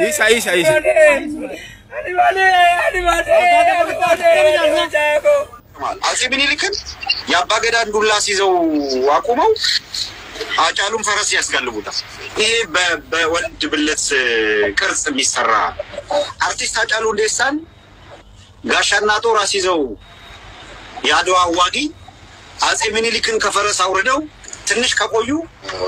Isa isa isa. አጼ ምኒልክን የአባ ገዳን ዱላ ሲይዘው አቁመው አጫሉን ፈረስ ያስጋልቡታል። ይሄ በወንድ ብልት ቅርጽ የሚሰራ አርቲስት አጫሉ ሁንዴሳን ጋሻና ጦር አስይዘው የአድዋ አዋጊ አጼ ምኒልክን ከፈረስ አውርደው ትንሽ ከቆዩ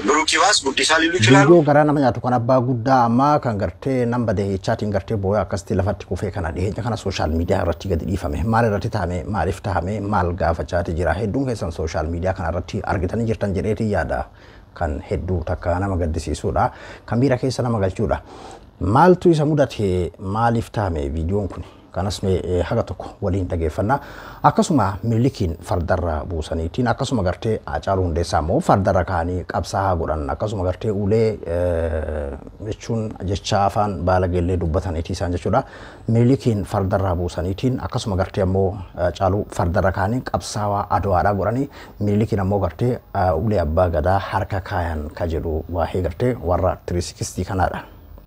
ብሩክ ይባስ ጉዲሳ ሊሉ ይችላሉ። Viidiyoo garaa nama nyaatu kan abbaa guddaa ammaa kan gartee nan bade jechaatiin gartee boo'ee akkasitti lafatti kufee kana dhiheenya kana sooshaal miidiyaa irratti gadi dhiifame. Maal irratti taa'ame, maaliif taa'ame, maal gaafachaati jira? Hedduun keessan sooshaal miidiyaa kana irratti argitanii jirtan jedheetii yaada. Kan hedduu takka nama gaddisiisudha. Kan miira keessa nama galchuudha. Maaltu isa mudate, maaliif taa'ame viidiyoon kun? Kanas mee haga tokko waliin dhageeffannaa. Akkasuma Minilikiin fardarra buusaniitiin, akkasuma gartee Haacaaluu Hundeessaa immoo fardarra kaanii qabsaa'aa godhan, akkasuma gartee ulee jechuun jecha afaan baalageellee dubbataniiti isaan jechuudha. Minilikiin fardarra buusaniitiin, akkasuma gartee ammoo Haacaaluu fardarra kaanii qabsaa'aa Adwaadhaa godhanii, Minilikiin ammoo gartee ulee abbaa gadaa harka kaayan ka jedhu waa'ee gartee warra tirisikistii kanaadha.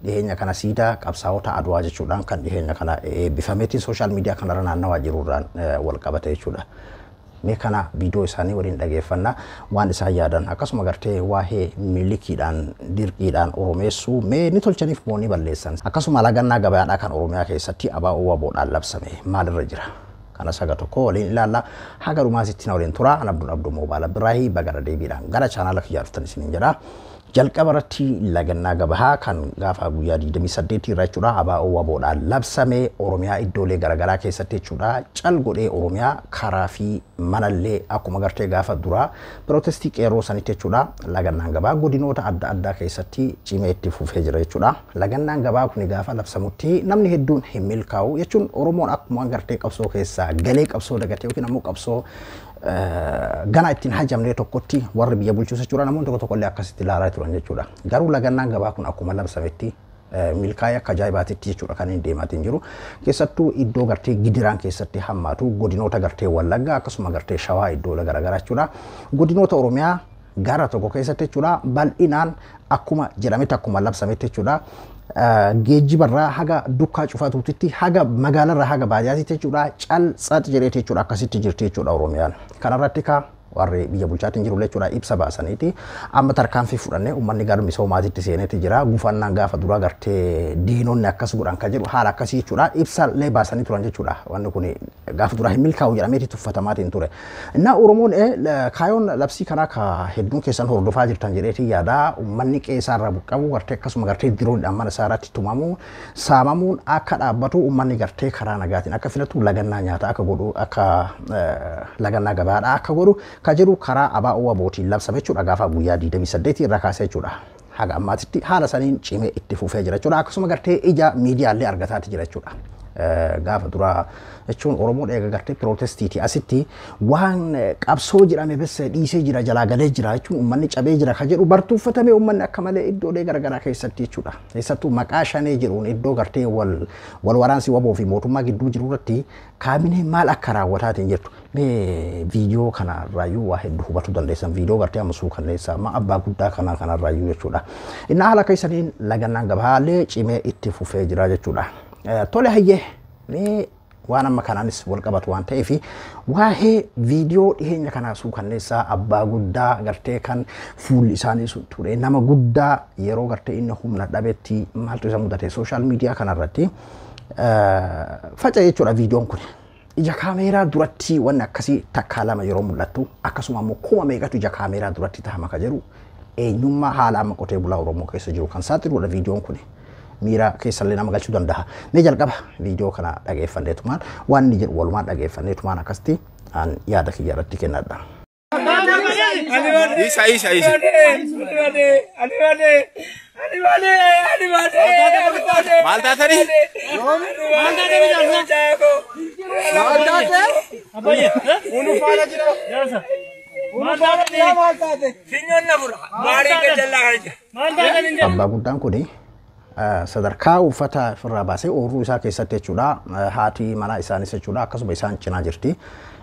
Dhiheenya kana siidaa qabsaa'ota Adwaa jechuudhaan kan dhiheenya kana eebbifameetiin sooshaal miidiyaa kanarra naannawaa jiruudhaan wal qabate jechuudha. Mee kana viidiyoo isaanii waliin dhageeffannaa, waan isaan yaadan, akkasuma gartee waa'ee Minilikiidhaan dirqiidhaan oromeessuu mee ni tolchaniif moo ni balleessan, akkasuma lagannaa gabaadhaa kan Oromiyaa keessatti ABO WBOdhaan labsame maalirra jira? Kanas haga tokko waliin ilaalla. Haga dhumaasitti na waliin tura. An Abdul Abduu Moobaala Birraahii, bagara deebiidhaan gara chaanaala kiyyaa dhuftan isiniin jedha. Jalqaba irratti lagannaa gabahaa kan gaafa guyyaa 28 irra jechuudha ABO WBOdhaan labsame Oromiyaa iddoolee garaagaraa keessatti jechuudha cal godhee Oromiyaa karaa fi manallee akkuma gartee gaafa duraa pirootestii qeerroo sanitti jechuudha lagannaan gabaa godinoota adda addaa keessatti cimee itti fufee jira jechuudha. Lagannaan gabaa kun gaafa labsamutti namni hedduun hin milkaa'u jechuun Oromoon akkuma gartee qabsoo keessaa galee qabsoo dagatee yookiin ammoo qabsoo gana ittiin hajamne tokkotti warri biyya bulchuus jechuudha namoonni tokko tokkollee akkasitti ilaalaa turan jechuudha. Garuu lagannaan gabaa kun akkuma labsametti milkaa'ee akka ajaa'ibaatitti jechuudha kan inni deemaatiin jiru. Keessattuu iddoo gartee gidiraan keessatti hammaatu godinoota gartee Wallaggaa, akkasuma gartee Shawaa iddoo garaagaraa jechuudha. Godinoota Oromiyaa gara tokko keessatti jechuudha bal'inaan akkuma jedhametti, akkuma labsametti jechuudha. Geejjibarraa haga dukkaa cufatuutitti, haga magaalarraa haga baadiyyaatti jechuudha cal tsax jedheeti jechuudha akkasitti jirti jechuudha Oromiyaan. Kanarratti ka warri biyya bulchaatiin jiru jechuudha ibsa baasaniiti amma tarkaanfii fudhannee uummanni gara misoomaatitti seeneeti jira, gufannaan gaafa duraa gartee diinonni akkas godhan kan jedhu haala akkasii jechuudha ibsa illee baasanii turan jechuudha. Wanni kun gaafa duraa hin milkaa'u jedhameeti tuffatamaatiin ture. Innaa Oromoon kaayoon labsii kanaa ka hedduun keessan hordofaa jirtan jedheeti yaada, uummanni qeessaarraa buqqabu gartee akkasuma gartee diroonidhaan mana isaa irratti tumamu saamamuun akka dhaabbatu, uummanni gartee karaa nagaatiin akka filatu, lagannaa nyaataa akka godhu, akka lagannaa gabaadhaa akka godhu ka jedhu karaa ABO WBOtiin labsame jechuudha gaafa guyyaa 28 irraa kaasee jechuudha. Haga ammaatitti haala saniin cimee itti fufee jira jechuudha. Akkasuma gartee ija miidiyaallee argataati jira jechuudha. Gaafa duraa jechuun Oromoon eega gartee pirootestiiti asitti waan qabsoo jedhame bessa dhiisee jira, jalaa galee jira jechuun uummanni cabee jira ka jedhu bartuuffatamee uummanni akka malee iddoolee garaagaraa keessatti jechuudha. Keessattuu maqaa shanee jedhuun iddoo gartee wal wal waraansi waboo fi mootummaa gidduu jiru irratti kaabinee maal akka raawwataatiin jirtu. Mee viidiyoo kanarraayyuu waa hedduu hubachuu dandeessan, viidiyoo gartee amma suukanneessa amma abbaa guddaa kanaa kanarraayyuu jechuudha. Inni haala keessaniin lagannaan gabaallee cimee itti fufee jira jechuudha. Tole hayyee, mee waan amma kanaanis wal qabatu waan ta'eef waa'ee viidiyoo dhiheenya kanaa suukanneessaa abbaa guddaa gartee kan fuulli isaanii sun ture nama guddaa yeroo gartee inni humna dhabetti maaltu isa mudate sooshaal miidiyaa kanarratti faca'e jechuudha viidiyoon kun. Ija kaameeraa duratti wanni akkasii takkaa lama yeroo mul'attu, akkasuma immoo kuma meeqatu ija kaameeraa duratti tahama ka jedhu eenyummaa haala amma qotee bulaa Oromoo keessa jiru kan saaxiludha viidiyoon kun. Miira keessallee nama galchuu danda'a. Mee jalqaba viidiyoo kana dhageeffanneetumaan waan inni jedhu walumaan dhageeffanneetumaan akkasitti an yaada kiyya irratti kennadha. Isa isa isa. Maal taatanii? Abbaa guddaan kuni sadarkaa uffata ofirraa baasee oorruu isaa keessatti jechuudha. Haati manaa isaanis jechuudha akkasuma isaan cinaa jirti.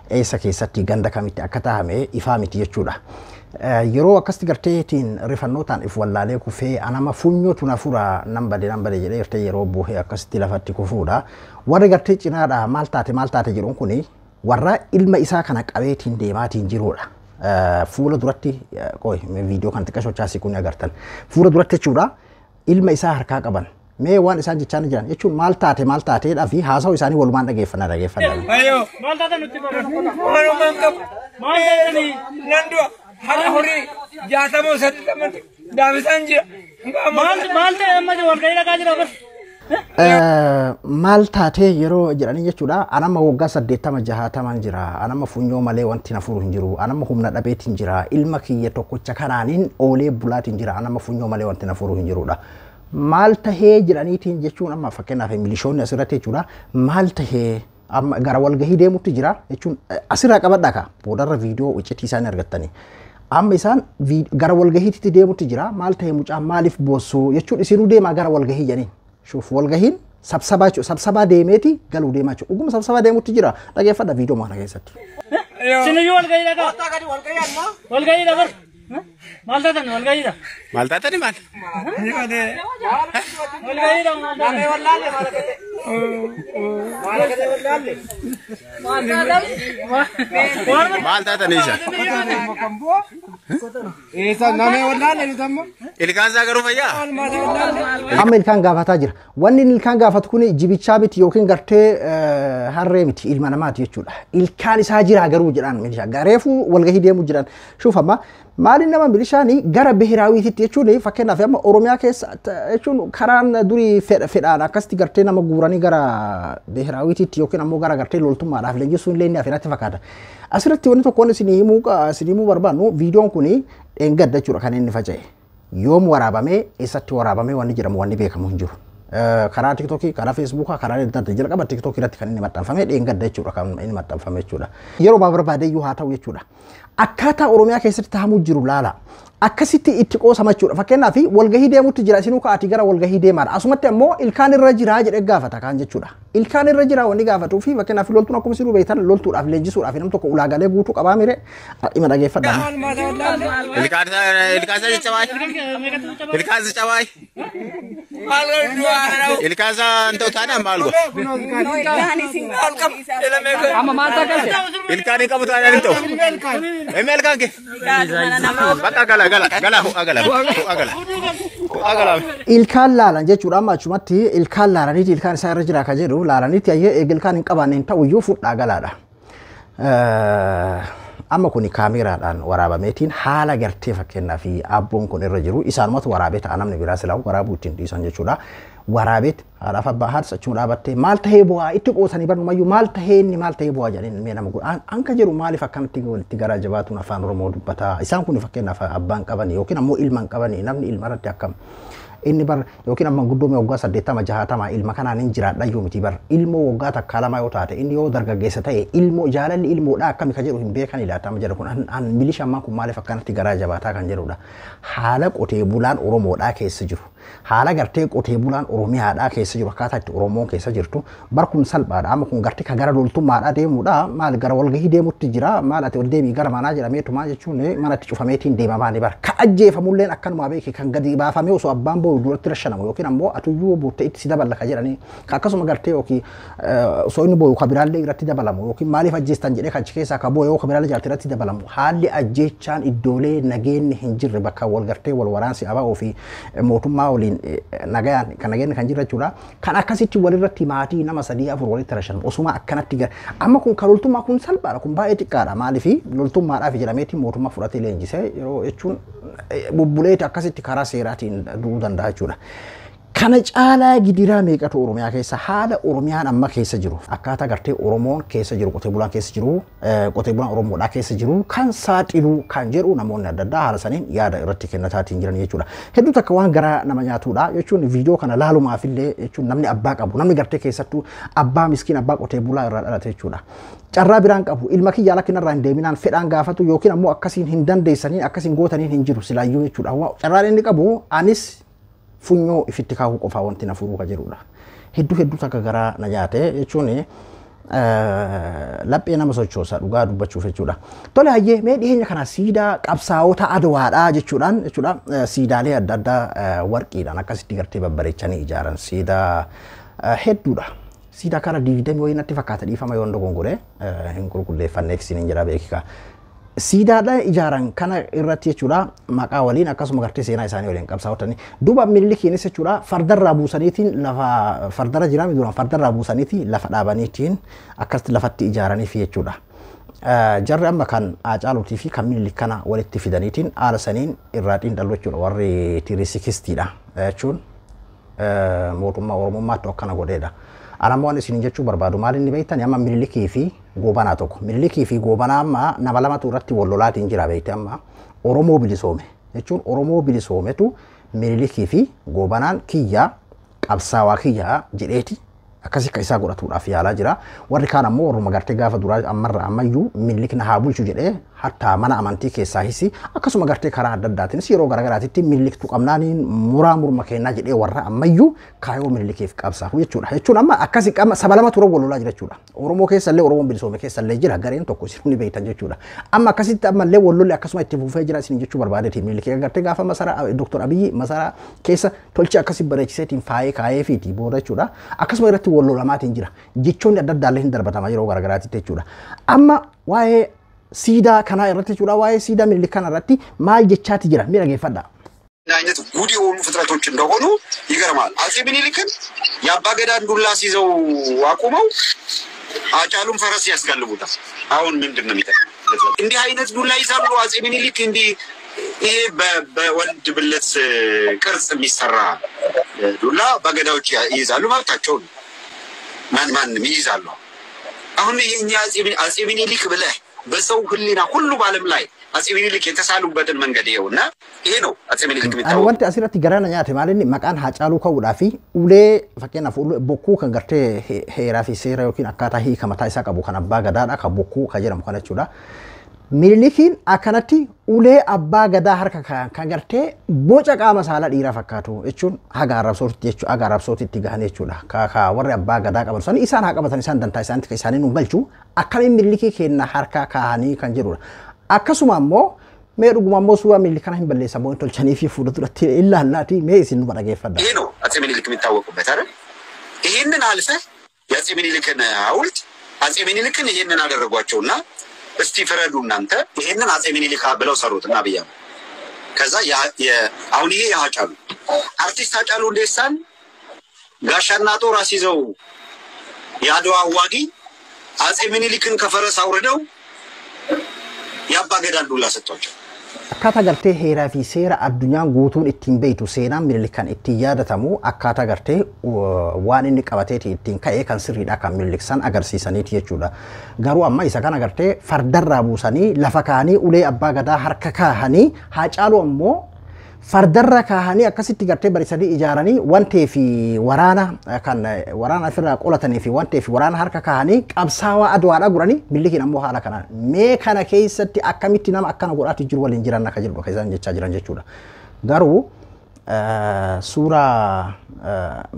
Eessa keessatti ganda kamitti akka tahame ifaa miti jechuudha. Yeroo akkasitti garteetiin rifannootaan if wallaalee kufee anama funyootu na fura nan bade nan bade jedhee gartee yeroo buhee akkasitti lafatti kufuudha. Warri gartee cinaadha maal taate jedhuun kuni warra ilma isaa kana qabeetiin deemaatiin jiruudha. Fuula duratti qoy viidiyoo kan xiqqaa sochaasii kun agartan. Fuula duratti jechuudha ilma isaa harkaa qaban. Mee waan isaan jechaa jiran jechuun maal taate maal taateedhaa fi haasawaa isaanii walumaan dhageeffannaa dhageeffannaa. Ayo. Maal taate nutti bara? Walumaan qabu. Maal taatanii? Nan du'a. Har'a horii 68 daabisaan jira. Maal maal ta'e amma walgahii dhaqaa jira bar. Maal taatee yeroo jedhanii jechuudha. Anama waggaa 80 60 jira. Anama funyoo malee wanti na furu hin jiru. Anama humna dhabeetiin jira. Ilma kiyya tokkocha kanaaniin oolee bulaatiin jira. Anama funyoo malee wanti na furu hin jirudha. Maal tahee jedhaniitiin jechuun amma fakkeenyaaf milishoonni asirratti jechuudha. Maal tahee amma gara walgahii deemutti jira jechuun asirraa qabadhaa ka boodarra viidiyoo iccitii isaanii argattanii. Amma isaan gara walgahiitti deemutti jira. Maal tahee mucaa maaliif boossuu jechuun isinuu deemaa gara walgahii jedhaniin. Shuuf walgahiin sabsabaa jechuudha. Sabsabaa deemeeti galuu deemaa jechuudha. Dhuguma sabsabaa deemutti jira. Dhageeffadha viidiyoo kana keessatti. Siniyyuu walgahii dhaqaa. Walgahii dha bar. Maal taatan walgahii dha. Maal taatani maal? Walgahii dha maal taatan? Maal taatani isa? Ilkaan isaa garuu fayyaa? Amma ilkaan gaafataa jira. Wanni inni ilkaan gaafatu kun jibichaa miti yookiin gartee harree miti ilma namaati jechuudha. Ilkaan isaa jira garuu jedhaan milishaa. Gareefuu walgahii deemuu jiran. Shuuf amma maaliin nama milishaan gara biheraawiititti jechuun fakkeenyaaf amma Oromiyaa keessa jechuun karaan durii fedhaan akkasitti gartee nama guuranii gara biheraawiititti yookiin ammoo gara gartee loltummaadhaaf leenjisuun illee inni hafeeratti fakkaata. Asirratti wanni tokkoon isin himuu barbaannu viidiyoon kun dheengadda jechuudha kan inni faca'e. Yoom waraabamee eessatti waraabamee wanni jedhamu wanni beekamu hin jiru. Karaa TikTokii, karaa Feesbuukaa, karaa adda addaa jalqaba TikTokii irratti kan inni maxxanfame dheengadda jechuudha kan inni maxxanfame jechuudha. Yeroo barbaade iyyuu haa ta'u jechuudha. Akkaataa Oromiyaa keessatti taa'amuu jiru laala. Akkasitti itti qoosama jechuudha. Fakkeenyaaf walgahii deemutti jira isinuu ka'atii gara walgahii deemaadha. Asumatti ammoo ilkaan irra jiraa jedhee gaafata kaan jechuudha. Ilkaan irra jiraa wanni gaafatuu fi fakkeenyaaf loltuun akkuma isinuu beektan loltuudhaaf leenjisuudhaaf namni tokko ulaagaalee guutuu qabaa mire dhima dhageeffadha. Ilkaan isaa caccabaay. Ilkaan isaa cabaay. Ilkaan isaa hin ta'u taanaan maal godha? Ilkaan hin qabu taanaan hin ta'u. Emme ilkaan kee. Bakka gala gala gala ho'a gala ho'a gala ho'a gala. Ilkaan laalan jechuudha amma achumatti ilkaan laalaniiti ilkaan isaa irra jira ka jedhu laalaniiti ayyee eega ilkaan hin qabaanne hin ta'u iyyuu fudhaa galaadha. Amma kuni kaameraadhaan waraabameetiin haala gartee fakkeenyaaf abboon kun irra jiru isaanumatu waraabee ta'a namni biraa silaa waraabuu ittiin dhiisan jechuudha. Waraabeet haadhaaf abbaa haadha achuma dhaabattee maal tahee bu'aa itti qoosanii barnumayyuu maal tahee inni maal tahee bu'aa jedhanii mee nama godha. Anka jedhu maaliif akkamitti walitti garaa jabaatuun afaan Oromoo dubbataa isaan kun fakkeenyaaf abbaan qabanii yookiin ammoo ilma hin qabanii namni ilma irratti akkam inni bar yookiin amma guddoome waggaa 80 60 ilma kanaan hin jiraadha iyyuu miti bar ilmoo waggaa takka lama yoo taate inni yoo dargaggeessa ta'e ilmoo jaalalli ilmoodha akkami ka jedhu hin beekan ilaatama jedhu kun an milisha ammaa kun maaliif akkanatti garaa jabaataa kan jedhudha. Haala qotee bulaan Oromoodhaa keessa jiru. Haala gartee qotee bulaan Oromiyaadhaa keessa jiru akkaataa itti Oromoon keessa jirtu bar kun salphaadha amma kun gartee ka gara loltummaadhaa deemuudha maal gara walgahii deemutti jira maal ati ol deemii gara manaa jedhameetumaa jechuun manatti cufameetiin deemamaa ni bar ka ajjeefamulleen akkanumaa beeki kan gadi baafamee osoo abbaan booyu duratti rashanamu yookiin ammoo atuyyuu buuttee itti si daballa ka jedhanii ka akkasuma gartee yookiin osoo inni booyu ka biraallee irratti dabalamu yookiin maaliif ajjeestan jedhee kan achi keessaa ka booyu ka biraallee jaalate irratti dabalamu haalli ajjeechaan iddoolee nageenyi hin jirre bakka wal gartee wal waraansi aba'oo fi mootummaa waliin nagayaan kan nageenyi kan jirre jechuudha. Kan akkasitti walirratti maatii nama 3 4 walitti rashanamu osuma akkanatti gara amma kun kan loltummaa kun salphaadha kun baay'ee xiqqaadha maaliif loltummaadhaaf jedhameeti mootummaa fudhatee leenjisee yeroo jechuun bubbuleeti akkasitti karaa seeraatiin du'uu danda'a jechuudha. Kana caalaa gidiraa meeqatu Oromiyaa keessa haala Oromiyaan amma keessa jiru akkaataa gartee Oromoon keessa jiru qotee bulaan keessa jiru qotee bulaan Oromoodhaa keessa jiru kan saaxilu kan jedhu namoonni adda addaa haala saniin yaada irratti kennataatiin jiran jechuudha. Hedduu takka waan garaa nama nyaatudha jechuun viidiyoo kana laalumaaf illee jechuun namni abbaa qabu namni gartee keessattuu abbaa miskiin abbaa qotee bulaa irraa dhalate jechuudha. Carraa biraan qabu ilma kiyya ala kanarraa hin deeminaan fedhaan gaafatu yookiin ammoo akkasiin hin dandeessaniin akkasiin gootaniin hin jiru silaayyuu jechuudha. Carraan inni qabu anis funyoo ifitti kaahuu qofaa wanti na furuu ka jedhudha. Hedduu hedduu takka garaa na nyaate jechuun Laphee nama sochoosa dhugaa dubbachuuf jechuudha. Tole hayyee mee dhiyeenya kana siidaa qabsaa'ota Adwaadhaa jechuudhaan jechuudha siidaalee adda addaa warqiidhaan akkasitti gartee babbareechanii ijaaran siidaa hedduudha. Siidaa kana 20 wayii natti fakkaata dhiifama yoon dogongore hin qulqulleeffanneef isiniin jedha beekaa. Siidaadha ijaaran kana irratti jechuudha maqaa waliin akkasuma gartee seenaa isaanii waliin qabsaa'otanii duuba Minilikiinis jechuudha fardarraa buusaniitiin lafa fardarra jiraame duraan fardarraa buusaniitiin lafa dhaabaniitiin akkasitti lafatti ijaaraniif jechuudha. Jarri amma kan Haacaaluutii fi kan Minilik kana walitti fidaniitiin haala saniin irraa xiinxallu jechuudha warri tiriisikistiidha jechuun mootummaa Oromummaatti akkana godheedha. Anammoo waan isin jechuu barbaadu maal inni beektan amma Minilikii fi Goobanaa tokko. Minilikii fi Goobanaa amma nama lamatu irratti wal lolaatiin jira beekte amma Oromoo bilisoome jechuun Oromoo bilisoometu Minilikii fi Goobanaan kiyyaa qabsaawaa kiyyaa jedheeti akkasii akka isaa godhatuudhaaf yaalaa jira. Warri kaan ammoo warruma gartee gaafa duraa ammarra ammayyuu Minilik na haa bulchu jedhee hatta mana amantii keessaa hisi akkasuma gartee karaa adda addaatiinis yeroo garaagaraatitti Miniliktu qabnaaniin muraa murma kennaa jedhee warra ammayyuu kaayoo Minilikiif qabsaafu jechuudha. Jechuun amma akkasii qama saba lama tura wal lolaa jira jechuudha. Oromoo keessallee Oromoon bilisoome keessallee jira gareen tokko isin ni beektan jechuudha. Amma akkasitti ammallee wal lolli akkasuma itti fufee jira isin jechuu barbaadeeti. Minilikii gartee gaafa masaraa Dr. Abiyyi masaraa keessa tolchee akkasii bareechiseetiin faayee kaayee fiiti booda jechuudha. Akkasuma irratti wal lolamaatiin jira. Jechoonni adda addaallee hin darbatama yeroo garaagaraatitti jechuudha. Amma waa'ee siidaa kanaa irratti jechuudha waa'ee siidaa Minilik kana irratti maal jechaati jira mee dhageeffadha. አይነት ጉድ የሆኑ ፍጥረቶች እንደሆኑ ይገርማል። አጼ ምኒልክን የአባ ገዳን ዱላ ሲይዘው አቁመው አጫሉን ፈረስ ያስጋልቡታል። አሁን ምንድን ነው የሚጠቅመው? እንዲህ አይነት ዱላ ይዛሉ አጼ ምኒልክ። እንዲህ ይሄ በወንድ ብልት ቅርጽ የሚሰራ ዱላ በገዳዎች ይይዛሉ፣ መብታቸው ነው። ማን ማንም ይይዛሉ። አሁን ይሄኛ አጼ ምኒልክ ብለህ በሰው ሕሊና ሁሉ በዓለም ላይ አጼ ምኒልክ የተሳሉበትን መንገድ ይኸውና ይሄ ነው አጼ ምኒልክ Ani የሚታወቀው። wanti asirratti garana nyaate maalinni maqaan Haacaaluu ka'uudhaa fi ulee fakkeenyaaf bokkuu kan gartee heeraa fi seera yookiin akkaataa hiika mataa isaa qabu kan abbaa gadaadha kan bokkuu kan jedhamu kana jechuudha. Minilikiin akkanatti ulee abbaa gadaa harka kan gartee boca qaama saalaa dhiiraa fakkaatu jechuun haga arrabsootti jechuudha haga arrabsootti gahan jechuudha. Ka warri abbaa gadaa qaban san isaan haa qabatan isaan dantaa isaanitti kan isaanii nu galchu akkamiin Minilikii kenna harka kaahanii kan jedhudha. Akkasuma ammoo mee dhuguma ammoo suuraa Minilik kana hin balleessan moo hin tolchanii fi fuula duratti illaallaati mee isin numa dhageeffadha. ይሄ ነው አጼ ምኒልክ የሚታወቁበት አይደል? ይሄንን አልፈህ የአጼ ምኒልክን ሐውልት አጼ ምኒልክን ይሄንን አደረጓቸውና እስቲ ፍረዱ እናንተ ይሄንን አጼ ምኒልክ ብለው ሰሩት እና ብያ ከዛ አሁን ይሄ የሀጫሉ አርቲስት ሃጫሉ ሁንዴሳን ጋሻና ጦር አስይዘው የአድዋ አዋጊ አጼ ምኒልክን ከፈረስ አውርደው የአባ ገዳን ዱላ ሰጧቸው። Akkaataa gartee heeraa fi seera addunyaan guutuun ittiin beektu seenaan Minilik kan ittiin yaadatamu akkaataa gartee waan inni qabateeti ittiin ka'e kan sirriidha kan Minilik san agarsiisaniiti jechuudha. Garuu amma isa kana gartee fardarraa buusanii lafa kaahanii ulee abbaa gadaa harka kaahanii Haacaaluu ammoo fardarra kaahanii akkasitti gartee bareechanii ijaaranii wantee fi waraana kan waraana ofirraa qolatanii fi wantee fi waraana harka kaahanii qabsaawaa Adwaadhaa guranii Minilikiin ammoo haala kanaan mee kana keessatti akkamitti nama akkana godhaati jiru waliin jiran akka jiru kan isaan jechaa jiran jechuudha. Garuu suuraa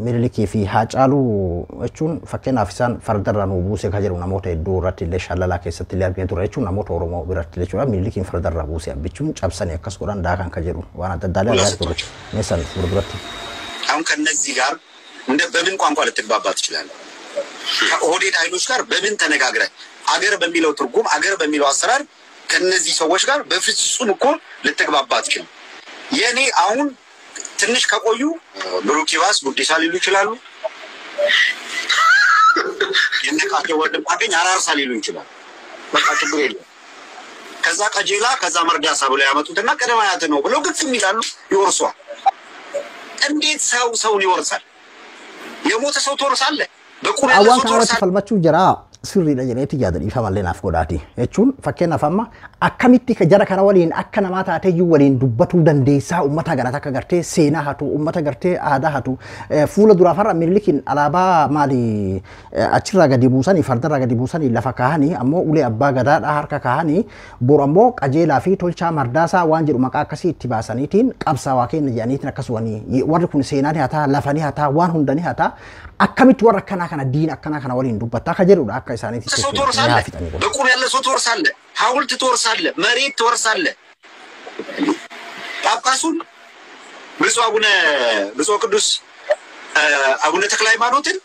Minilikii fi Haacaaluu jechuun fakkeenyaaf isaan fardarraa nu buuse kan jedhu namoota hedduu irratti illee shallalaa keessatti illee argine turre jechuun namoota Oromoo biratti illee jechuudha Minilikiin fardarraa buuse abbichuun cabsanii akkas godhan daakan kan jedhu waan adda addaa illee argaa turre meeshaan fuulduratti. አሁን ከነዚህ ጋር እንደ በምን ቋንቋ ልትግባባ ትችላለህ? ከኦህዴድ ኃይሎች ጋር በምን ተነጋግረህ አገር በሚለው ትርጉም አገር በሚለው አሰራር ከነዚህ ሰዎች ጋር በፍጹም እኮ ልትግባባ አትችልም። የእኔ አሁን ትንሽ ከቆዩ ብሩክ ይባስ ጉዲሳ ሊሉ ይችላሉ። የነቃቸው ወንድም አገኝ አራርሳ ሊሉ ይችላሉ። በቃ ችግር የለም። ከዛ ቀጀላ ከዛ መርዳሳ ብለው ያመጡትና ቅድመ አያት ነው ብለው ግጥም ይላሉ፣ ይወርሷል። እንዴት ሰው ሰውን ይወርሳል? የሞተ ሰው ትወርሳለህ? በቁም ያለ Waan ሰው kana irratti ትወርሳለህ? falmachuu jira sirriidha jedheeti yaada dhiifamallee naaf godhaati jechuun fakkeenyaaf amma akkamitti jara kana waliin akka namaa taateeyyuu waliin dubbatuu dandeessaa uummata ganata akka gartee seenaa hatu uummata gartee aadaa hatu fuula duraaf har'a Minilikiin alaabaa maali achirraa gadi buusanii fardarraa gadi buusanii lafa kaahanii ammoo ulee abbaa gadaadhaa harka kaahanii boru ammoo qajeelaa fi tolchaa mardaasaa waan jedhu maqaa akkasii itti baasaniitiin qabsaawaa keenya jedhaniitiin akkasumanii warri kun seenaa ni hataa lafa ni hataa waan hunda ni hataa Akkamitti warra akkanaa kana diina akkanaa kana waliin dubbattaa ka jedhudha akka isaaniitti ሰው ትወርሳለህ፣ በቁም ያለ ሰው ትወርሳለህ፣ ሐውልት ትወርሳለህ፣ መሬት ትወርሳለህ። ጳጳሱን ብፁዕ አቡነ ብፁዕ ቅዱስ አቡነ ተክለ ሃይማኖትን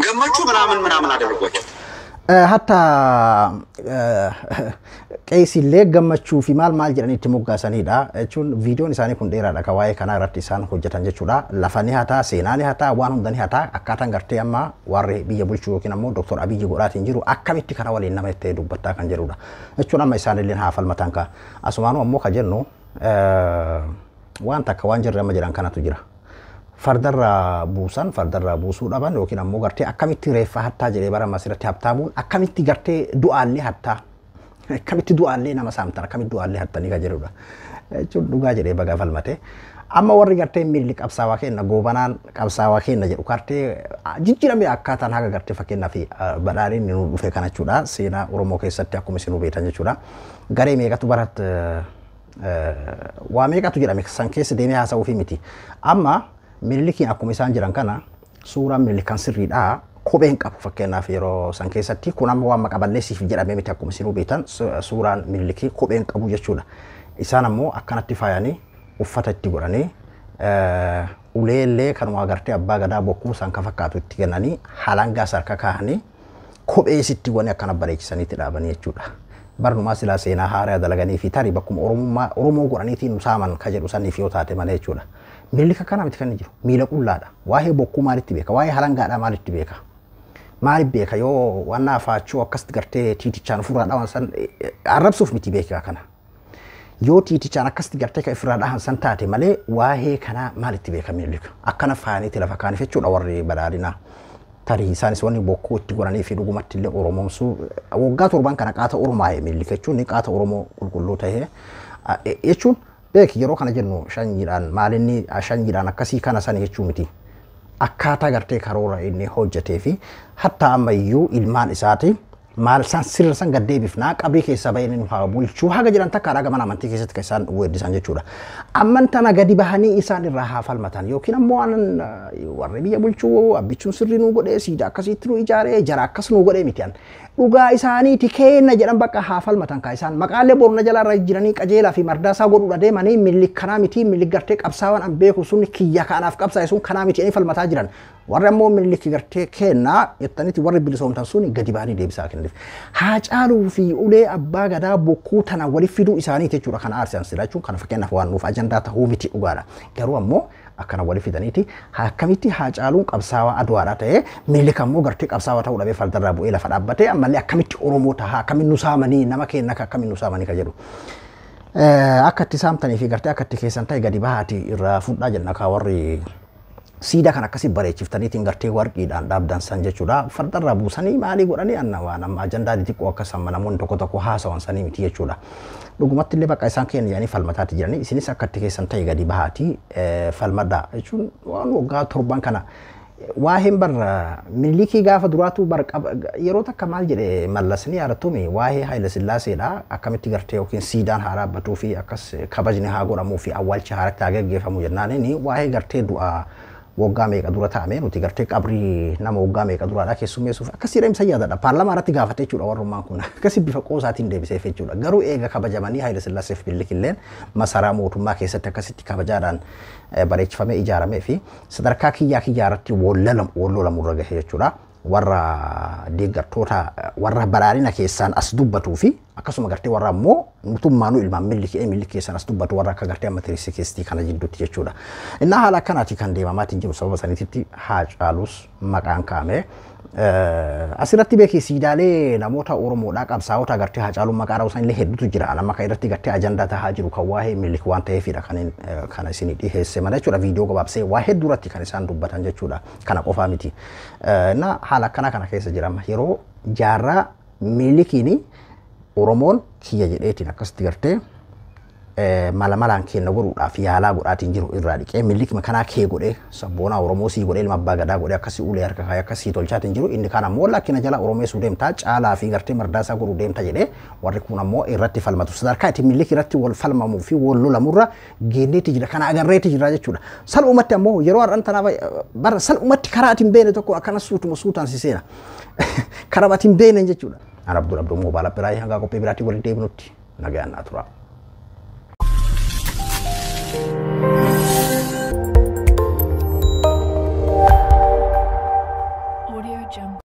ገመቹ ምናምን ምናምን አደረጓቸው። Hatta qeesillee gammachuu fi maal maal jedhanii itti moggaasanidha. Jechuun viidiyoon isaanii kun dheeraadha kan waa'ee kanaa irratti isaan hojjetan jechuudha. Lafa ni hataa, seenaa ni hataa, waan hunda ni hataa. Akkaataan gartee amma warri biyya bulchuu yookiin ammoo Dooktor Abiyyi godhaatiin jiru akkamitti kana waliin nama itti dubbattaa kan jedhudha. Jechuun amma isaanillee haa falmatan ka. Asumaanuu ammoo ka jennu waan takka waan jirre amma jedhan kanatu jira. Fardarraa buusan, fardarraa buusuu dhaban yookiin ammoo gartee akkamitti reeffa hattaa jedhee bara masirratti habtaamuun akkamitti gartee du'aallee hattaa, akkamitti du'aallee nama saamtan, akkamitti du'aallee hattanii kan jedhudha. Jechuun dhugaa jedhee baga falmate. Amma warri gartee miilli qabsaawaa kenna, goobanaan qabsaawaa kenna jedhu gartee jijjiirame akkaataan haga gartee fakkeenyaaf badhaadhiin nu dhufe kana jechuudha. Seenaa Oromoo keessatti akkuma isin hubeetan jechuudha. Garee meeqatu barat waa meeqatu jedhame san keessa deemee haasa'uufi miti. Amma Minilikiin akkuma isaan jiran kana suuraan Minilikan sirriidhaa kopheen qabu fakkeenyaaf yeroo san keessatti kun amma waan maqaballeessiif jedhamee miti akkuma isin hubeetan suuraan Minilikii kopheen qabu jechuudha. Isaan ammoo akkanatti faayanii uffata itti godhanii uleellee kanuma agartee abbaa gadaa bokkuu san ka fakkaatu itti kennanii halangaa sarka kaahanii kophee sitti godhanii akkana bareechisaniitti dhaabanii jechuudha. Barnumaa silaa seenaa haaraa dalaganii fi tarii bakkuma Oromummaa Oromoo godhaniitiin nu saaman ka jedhu saniif yoo taate malee jechuudha. Minilik akkana miti kan jiru miila qullaadha. Waa'ee bokkuu maalitti beeka? Waa'ee halangaadhaa maalitti beeka? Maaliif beeka yoo waan afaachuu akkasitti gartee tiitichaan ofirraa dhawan san arrabsuuf miti beeka kana. Yoo tiitichaan akkasitti gartee kan ofirraa dhahan san taate malee waa'ee kanaa maalitti beeka Minilik? Akkana faayaniitti lafa kaaniif jechuudha warri badhaadhinaa. Tarii isaanis wanni bokkuu itti godhanii fi dhugumatti illee Oromoomsuu waggaa 7 kana qaata Oromaa'e Minilik jechuun qaata Oromoo qulqulluu ta'ee jechuun beek yeroo kana jennu shanyiidhaan maalinni shanyiidhaan akkasii kana sana jechuu miti. Akkaataa gartee karoora inni hojjetee fi hatta ammayyuu ilmaan isaati maal isaan sirra san gad deebifnaa qabrii keessaa bahee nu haa bulchuu haga jedhan takka haga mana amantii keessatti kan isaan weeddisan jechuudha. Amman tana gadi bahanii isaan irraa haa falmatan yookiin ammoo anan warri biyya bulchuu abbichuun sirrii nuu godhee siidaa akkasitti nu ijaaree jara akkas nuu godhee miti an. Dhugaa isaaniiti kenna jedhan bakka haa falmatan kaa isaan maqaalee borna jalaarra jiranii qajeelaa fi mardaasaa godhuudha deemanii Minilik kanaa miti Minilik gartee qabsaawwan an beeku sun kiyya kanaaf qabsaa'e sun kanaa miti jedhanii falmataa jiran. Warri ammoo Minilik gartee kennaa jettaniiti warri bilisoomtan sun gadi bahanii deebisaa kennaniif. Haacaaluu fi ulee abbaa gadaa bokkuu tana waliif fiduu isaaniiti jechuudha kan aarsisan sila jechuun kana fakkeenyaaf waan nuuf ajandaa ta'uu miti dhugaadha. Garuu ammoo akkana waliif fidaniiti akkamitti Haacaaluun qabsaawaa Adwaadhaa ta'ee Minilik ammoo gartee qabsaawaa ta'uu dhabee fardarraa bu'ee lafa dhaabbatee ammallee akkamitti Oromoo tahaa akkamitti nu saamanii nama kenna akkamitti nu saamanii ka jedhu. Akka itti saamtanii fi gartee akka itti keessan ta'e gadi bahaati irraa fudhaa jenna kaa warri siidaa kan akkasii bareechiftaniitiin gartee warqiidhaan dhaabdan san jechuudha. Fardarraa buusanii maalii godhanii anna waan amma ajandaa xixiqqoo akkas amma namoonni tokko tokko haasawan sanii miti jechuudha. Dhugumatti illee bakka isaan keenya jedhanii falmataati jiranii isinis akka itti keessan ta'e gadi bahaati falmadhaa jechuun waan waggaa 7 kana waa'een barra Minilikii gaafa duraatu bar yeroo takka maal jedhe Mallasni yaadattume waa'ee Haayile Sillaaseedha akkamitti gartee yookiin siidaan haa dhaabbatuu fi akkas kabajni haa godhamuu fi awwaalchi haaratti haa geggeeffamu jennaan inni waa'ee gartee du'aa waggaa meeqa dura taa'ame nuti gartee qabrii nama waggaa meeqa duraadhaa keessummeessuuf akkasii deemsa yaadadha. Paarlaamaa irratti gaafate jechuudha warrummaan kun akkasii bifa qoosaatiin deebiseef jechuudha. Garuu eega kabajamanii Haayile Sillaaseef Minilik illeen masaraa mootummaa keessatti akkasitti kabajaadhaan bareechifamee ijaaramee fi sadarkaa kiyyaa kiyyaa irratti wallolamu irra gahe jechuudha. Warra deeggartoota warra badhaadhina keessaan as dubbatuu fi akkasuma gartee warra ammoo mootummaanuu ilmaan Minilik keessaan as dubbatu warra akka gartee amma tirisii keessatti kana jidduutti jechuudha. Innaa haala akkanaati kan deemamaatiin jiru sababa saniititti Haacaalus maqaan kaa'ame. Asirratti beekii siidaalee namoota Oromoodhaa qabsaa'ota gartee Haacaaluun maqaa dha'uu sanillee hedduutu jira. Nama kan irratti gartee ajandaa tahaa jiru kan waa'ee Minilik waan ta'eefidha kan isin dhiheesse malee jechuudha. Viidiyoo gabaabsee waa hedduu irratti kan isaan dubbatan jechuudha. Kana qofaa miti. Na haala akkanaa kana keessa jirama. Yeroo jaarraa Minilikiin Oromoon kiyya jedheetiin akkasitti gartee mala malaan kenna godhuudhaaf yaalaa godhaatiin jiru irraa dhiqee Minilik makanaa kee godhee sabboonaa Oromoo sii godhee ilma abbaa gadaa godhee akkasii ulee harka kaayee akkasii tolchaatiin jiru inni kaan ammoo lakkina jala Oromeessuu deemtaa caalaa fi gartee mardaasaa godhuu deemta jedhee Warri kun ammoo irratti falmatu. Sadarkaa itti Minilik irratti wal falmamuu fi wal lolamurra geenneeti jira. Kana agarreeti jira jechuudha. Salphumatti ammoo yeroo har'an tanaaf bara salphumatti karaa ati hin beekne tokko akkana suutuma suutaan si seena. Karaa ati hin beekne jechuudha. Ana Abdul Abduu Moobaala biraa hanga qophii biraatti waliin deebinutti nagaan naa tura. Audio Jungle.